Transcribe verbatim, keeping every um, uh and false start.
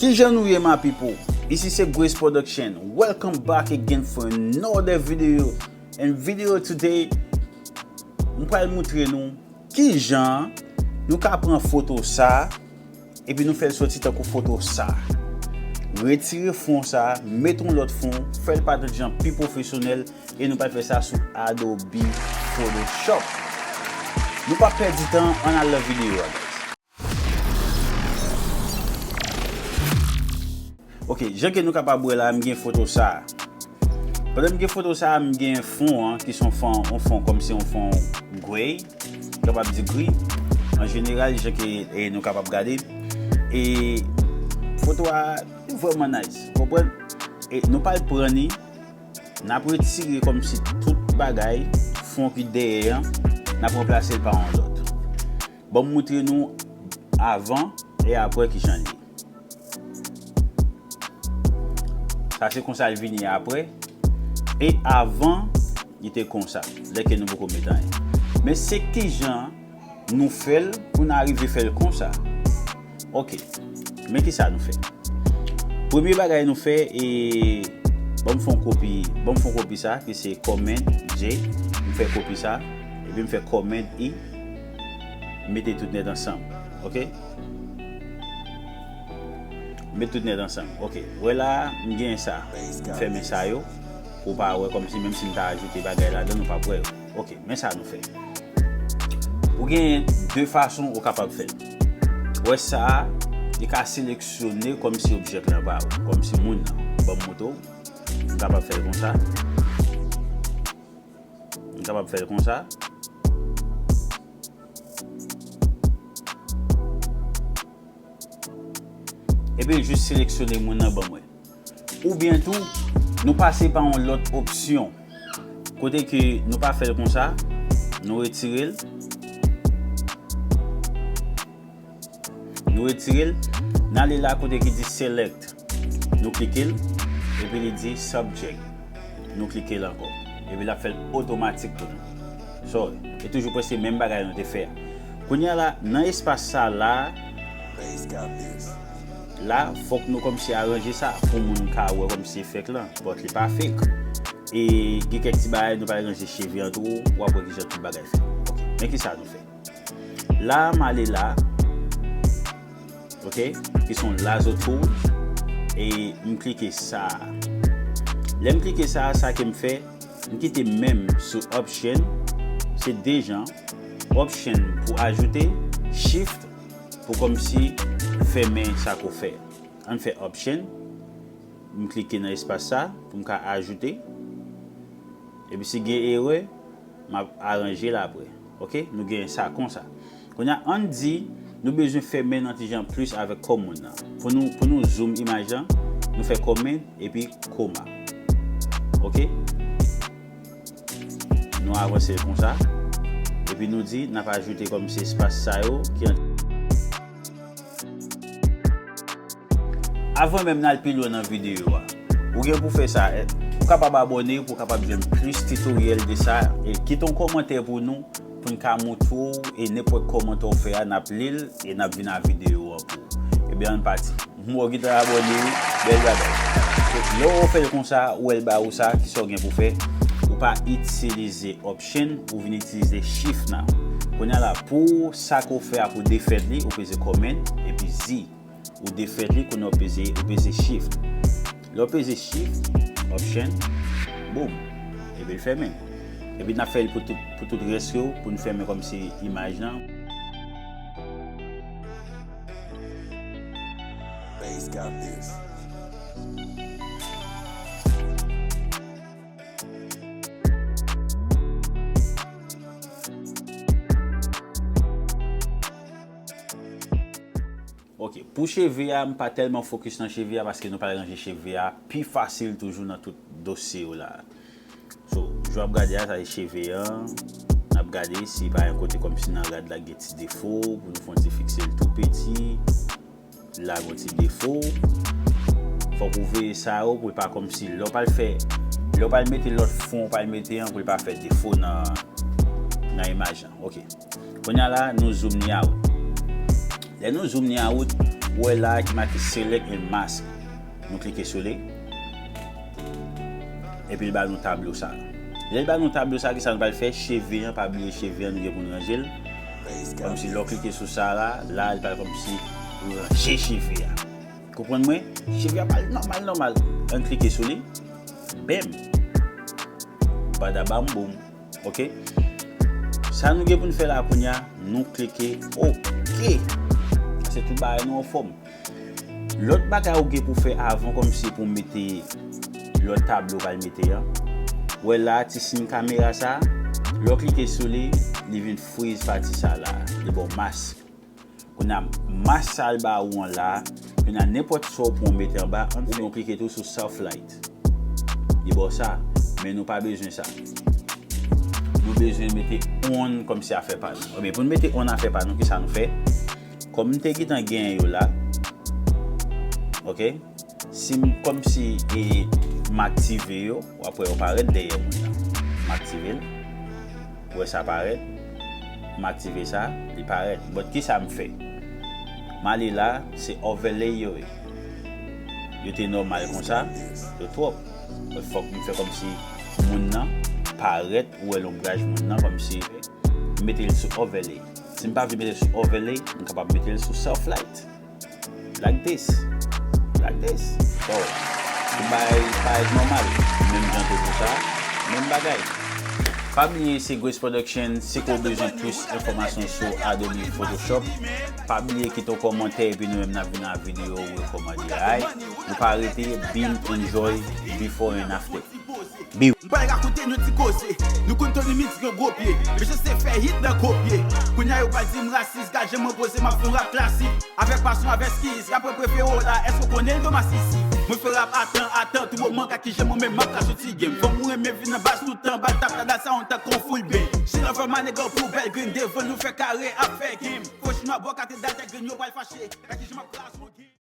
Kijan nou ye, my people? Isi se Grace Production. Welcome back again for another video. And video today, m pral moutre nou kijan nou ka pran foto sa, epi nou fè l soti tankou foto sa. Retire fon sa, mete yon lòt fon, fè l parèt jan pi pwofesyonèl, e nou pral fè sa sou Adobe Photoshop. Nou p ap pèdi tan, ann al nan videyo a, guys. Ok, jan ke nou kapab wè la, m gen foto sa. Pandan m gen foto sa, m gen fon an, ki se yon fon, yon fon kòmsi yon fon gray, kapab di gri. An jeneral, jan ke, e, nou kapab gade. E foto a vrèman nice, konprann? E nou pral pran li, n ap retire kòmsi tout bagay, fon ki dèyè an, n ap ranplase l pa yon lòt. Ban m moutre nou avan e apre kijan l ye. Sa se konsa l vini apre. E avan, li te konsa, lè ke nou poko met anyen. Men se kijan nou fè l pou n arive fè l konsa. Ok. Men kisa nou fè? Premye bagay nou fè, e, ban m fè yon kopi, ban m fè yon kopi sa, ki se Command J. M fè kopi sa, epi m fè Command I. M mete tout nèt ansanm. Ok? M met tout nèt ansanm. Ok. Wè la, m gen sa. M fèmen sa yo. Pou w pa wè kòmsi menm si m ta ajoute bagay ladan, nou p ap wè yo. Ok, men sa nou fè. Ou gen de fason ou kapab fè l. Wè sa a, li ka seleksyone kòmsi objèk lan pa ou, kòmsi moun nan. Ban m montre w. M kapab fè l konsa. M kapab fè l konsa. Epi l jis seleksyone moun nan ban mwen. Oubyen tou, nou pase pa yon lòt opsyon. Kote ke nou pa fè l konsa, nou retire l. Nou retire l, n ale la kote ki di select. Nou klike l, epi li di subject. Nou klike l ankò. Epi l ap fè l otomatik pou nou. Sorry. E toujou prèske menm bagay nou te fè a. Kounye a la, nan espas sa la, la, fòk nou kòmsi aranje sa pou moun ka wè kòmsi fake lan. But li pa fake. E gen kèk ti bagay nou pral ranje cheve an tou, w ap wè kijan tout bagay fèt. Ok. Men kisa nou fè? La, m ale la. Ok? Ki se yon lasso tool. E m klike sa. Lè m klike sa, sa ke m fè, m kite men m sou option. Se de jan. Option pou ajoute, shift pou kòmsi fèmen sa ke w fè. Ann fè option. M klike nan espas sa pou m ka ajoute. Epi si gen erè, m ap aranje l apre. Ok? Nou gen sa konsa. Kounye a, ann di, nou bezwen fèmen nan ti jan plis avèk kò moun nan. Pou nou, pou nou zoom imaj lan, nou fè command epi comma. Ok? Nou avanse l konsa. Epi nou di, n ap ajoute kòmsi espas sa yo ki an Avan menm n al pi lwen nan videyo a, ou gen pou fè sa, eh, ou kapab abòne pou w kapab jwenn plis titoryèl de sa. E kite yon kòmantè pou nou, pou n ka moutre w, e nenpòt kòmantè w fè a, n ap li l, e n ap vin a videyo an pou ou. Ebyen, ann pati. M wè w gentan abòne wi, bèl bagay. Lè w fè l konsa, ou wè l ba ou sa, kisa w gen pou fè? Ou pa itilize option, ou vin itilize shift now. Kounye a la, pou sa ke w fè a, pou w defèt li, ou peze command, epi Z. Ou defèt li, kounye a w peze, ou peze shift. Lè w peze shift, option, boom, epi l fèmen. Epi n ap fè l pou tout, pou tout rès yo, pou n fèmen kòmsi imaj lan. Bass got this. Ok, pou cheve a, m pa tèlman fokis nan cheve a paske nou pral ranje cheve a pi fasil toujou nan tout dosye yo la. So, jan w ap gade a, sa se cheve an. N ap gade si pa yon kote kòmsi nan rad la gen ti defo, pou nou fè yon ti fikse l tou piti. La gen yon ti defo. Fòk ou veye sa yo pou l pa kòmsi lè w pral fè, lè w pral mete lòt fon w pral mete an, pou l pa fè defo nan, nan imaj lan. Ok. Kounye a la, nou zoom li out. Lè nou zoom li an out, ou wè la ki make select and mask. Nou klike sou li. Epi l ba nou tablo sa. Lè l ba nou tablo sa, kisa nou pral fè? Cheve an, pa bliye cheve an, nou gen pou n ranje l. Kòmsi lè w klike sou sa la, la, l pral kòmsi ranje cheve a. Konprann mwen? Cheve a pral nòmal, nòmal. Ann klike sou li. Bam! Badabam boum. Ok? Sa nou gen pou n fè la kounye a, nou klike ok. Se tout bagay nou anfòm. Lòt bagay ou gen pou fè avan kòmsi pou mete lòt tablo w pral mete an. Ou wè la ti siy kamera sa, lè w klike sou li, li vin friz pati sa la, li ba w mask. Kounye a, mask sa l ba ou an la, kounye a, nenpòt sa w pran w mete anba, ou klike tou sou soft light. Li ba w sa, men nou pa bezwen sa. Nou bezwen mete on kòmsi afè pa nou. Ebyen, pou n mete on afè pa nou, kisa nou fè? Kòm m te gentan genyen yo la, ok? Si m kòmsi e, m aktive yo, w ap wè yo parèt dèyè moun nan. M aktive l. Ou wè sa parèt? M aktive sa, li parèt. But kisa m fè? M ale la, se overlay yo ye. Yo te nòmal konsa, yo twòp. But fòk m fè kòmsi moun nan parèt, ou wè lonbraj moun nan kòmsi m mete l sou overlay. Si m pa vle mete l sou overlay, m kapab mete l sou soft light. Like this. Like this. So, tout bagay parèt nòmal. Menm jan tou pou sa. Menm bagay. Pa bliye se Grace Production. Si ke w bezwen plis enfòmasyon sou Adobe Photoshop, pa bliye kite yon kòmantè epi nou menm n ap vin ak videyo rekòmande. Alright? Nou pa rete, bin, enjoy, before and after. Biw. M pral rakonte nou ti koze. Nou konn Tony Mix gen gwo pye. Mesye se fè hit nan kopye. Kounye a yo pral di m rasis, gad jan mwen poze, m ap fè yon rap klasik. Avèk pasyon, avèk skills, rapè prefere w la, èske w konnen l Thomas isi? Mwen fè rap atan, atan, tou moman ka ki jan mwen menm m ap kache ti game. Fò mwen renmen vin nan baz tout tan, bal tap la sa yon tan kon full band. She love her my nigga pou bèl grenn devan nou fè kare ap fè game. Fò chimè bò katedral tèt grenn yo pral fache. Ka ki jan m ap kraz yon game.